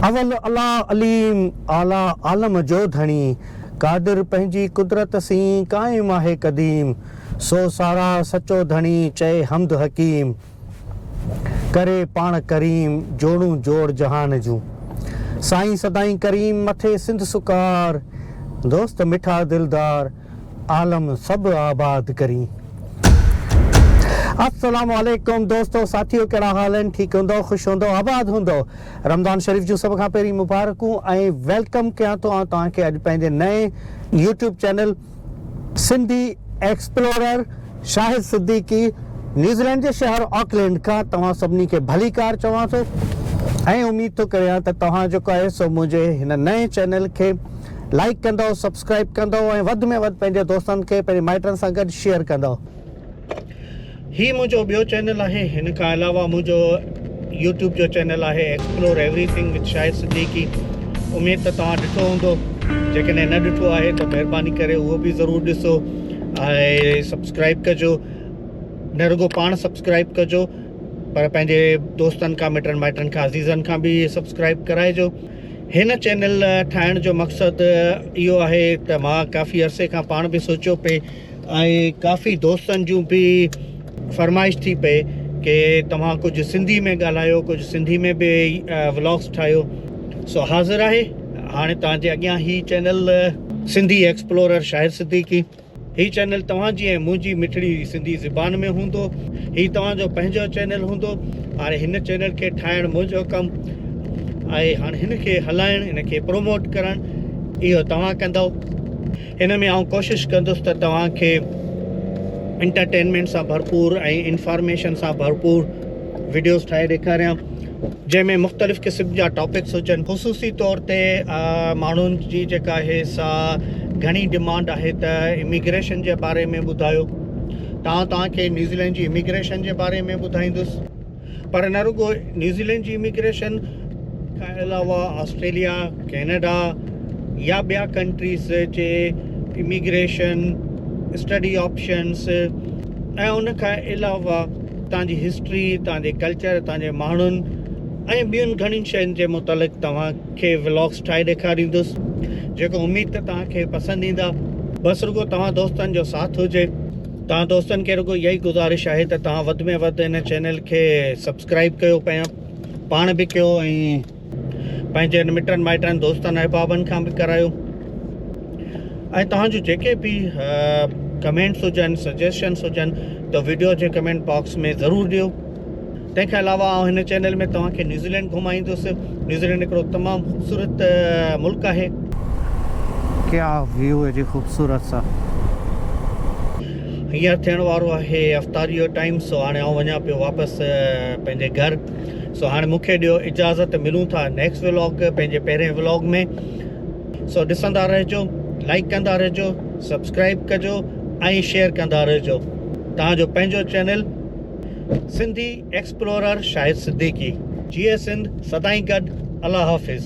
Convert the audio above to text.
اول الله عليم، اعليٰ عالم جو ڌڻي، قادر پنهنجي قدرت سين، قائم آهي قديم، سو ساراهه سچو ڌڻي، چئي حمد حڪيم، ڪري پاڻ ڪريم، جوڙون جوڙ جهان جون. سائين سدائين ڪريم، مٿي سنڌ سڪار، دوست مٺا دلدار، عالم سڀ آباد ڪرين. السلام عليڪم دوستو ساٿيو ڪهڙا حال آهن ٺيڪ هوندؤ خوش هوندؤ آباد هوندؤ رمضان شريف جون سڀ کان پهرين مبارڪون ۽ welcome ڪيان ٿو آئون توهان کي اڄ پنهنجي نئين YouTube channel Sindhi explorer Shahid Siddiqui New Zealand جي شهر آڪلينڊ کان توهان سڀني کي ڀليڪار چوان ٿو ۽ اميد ٿو ڪريان ته توهان جيڪو آهي سو منهنجي هن نئين چينل کي لائيڪ ڪندؤ سبسڪرائيب ڪندؤ ۽ وڌ ۾ وڌ پنهنجي دوستن کي پنهنجي مائٽن سان گڏ شيئر ڪندؤ. هي منهنجو ٻيو چينل آهي هن کان علاوه منهنجو يوٽيوب جو چينل آهي explore everything with Shahid Siddiqui اميد ته توهان ڏٺو هوندو جيڪڏهن نه ڏٺو آهي ته مهرباني ڪري اهو به ضرور ڏسو ۽ سبسڪرائيب ڪجو نه رڳو پاڻ سبسڪرائيب ڪجو پر پنهنجي دوستن کان مٽن مائٽن کان عزيزن کان به سبسڪرائيب ڪرائجو هن چينل ٺاهڻ جو مقصد اهو آهي ته مان ڪافي عرصي کان پاڻ به سوچيو پئي ۽ ڪافي دوستن جون به فرمائش ٿي پئي ڪي توهان ڪجهه سنڌي ۾ ڳالهايو ڪجهه سنڌي ۾ به ولاگس ٺاهيو سو حاضر آهي هاڻي توهان جي اڳيان هي چينل سنڌي ايڪسپلورر شاهد صديقي. هي چينل توهان جي ۽ منهنجي مٺڙي سنڌي زبان ۾ هوندو. هي توهان جو پنهنجو چينل هوندو. هاڻي هن چينل کي ٺاهڻ منهنجو ڪم آهي. هاڻي هن کي هلائڻ، هن کي پروموٽ ڪرڻ اهو توهان ڪندؤ. هن ۾ آئون ڪوشش ڪندس ته توهان کي انٽرٽينمينٽ سان ڀرپور ۽ انفارميشن سان ڀرپور وڊيوز ٺاهي ڏيکاريان. جنهن ۾ مختلف قسم جا ٽاپڪس هجن خصوصي طور تي ماڻهن جي جيڪا آهي سا گهڻي ڊمانڊ آهي ته اميگريشن جي باري ۾ ٻڌايو ته آئون توهان کي نيوزيلينڊ جي اميگريشن جي باري ۾ ٻڌائيندس پر نه رڳو نيوزيلينڊ جي اميگريشن کان علاوه آسٽريليا ڪينيڊا يا ٻيا ڪنٽريز جي اميگريشن اسٽڊي آپشنس ۽ ان کان علاوه تان جي هسٽري، تان جي ڪلچر، تان جي ماڻهن ۽ ٻين گهڻين شين جي متعلق توهان کي ولاگس ٺاهي ڏيکاريندس جيڪو اميد ته توهان کي پسند ايندا. بس رڳو توهان دوستن جو ساٿ هجي. توهان دوستن کي رڳو اها ئي گذارش آهي ته توهان وڌ ۾ وڌ هن چينل کي سبسڪرائيب ڪيو پاڻ به ڪيو ۽ پنهنجن مٽن مائٽن دوستن احبابن کان به ڪرايو ۽ توهان جون جيڪي به ڪمينٽس هجن سجيشنس هجن ته ويڊيو جي ڪمينٽ باڪس ۾ ضرور ڏيو تنهن کان علاوه آئون هن چينل ۾ توهان کي نيوزيلينڊ گهمائيندس نيوزيلينڊ هڪڙو تمام خوبصورت ملڪ آهي ڪيا ويو هي جي خوبصورت سا هينئر ٿيڻ وارو آهي افطاري جو ٽائيم سو هاڻي آئون وڃان پيو واپس پنهنجي گهر سو هاڻي مون کي ڏيو اجازت ملون ٿا نيڪسٽ ولاگ پنهنجي پهرين ولاگ ۾ سو ڏسندا رهجو لائڪ ڪندا رهجو سبسڪرائب ڪجو ۽ شيئر ڪندا رهجو توهان جو پنهنجو چينل سنڌي ايڪسپلورر شاهد صديقي جيئي سنڌ سدائين گڏ الله حافظ.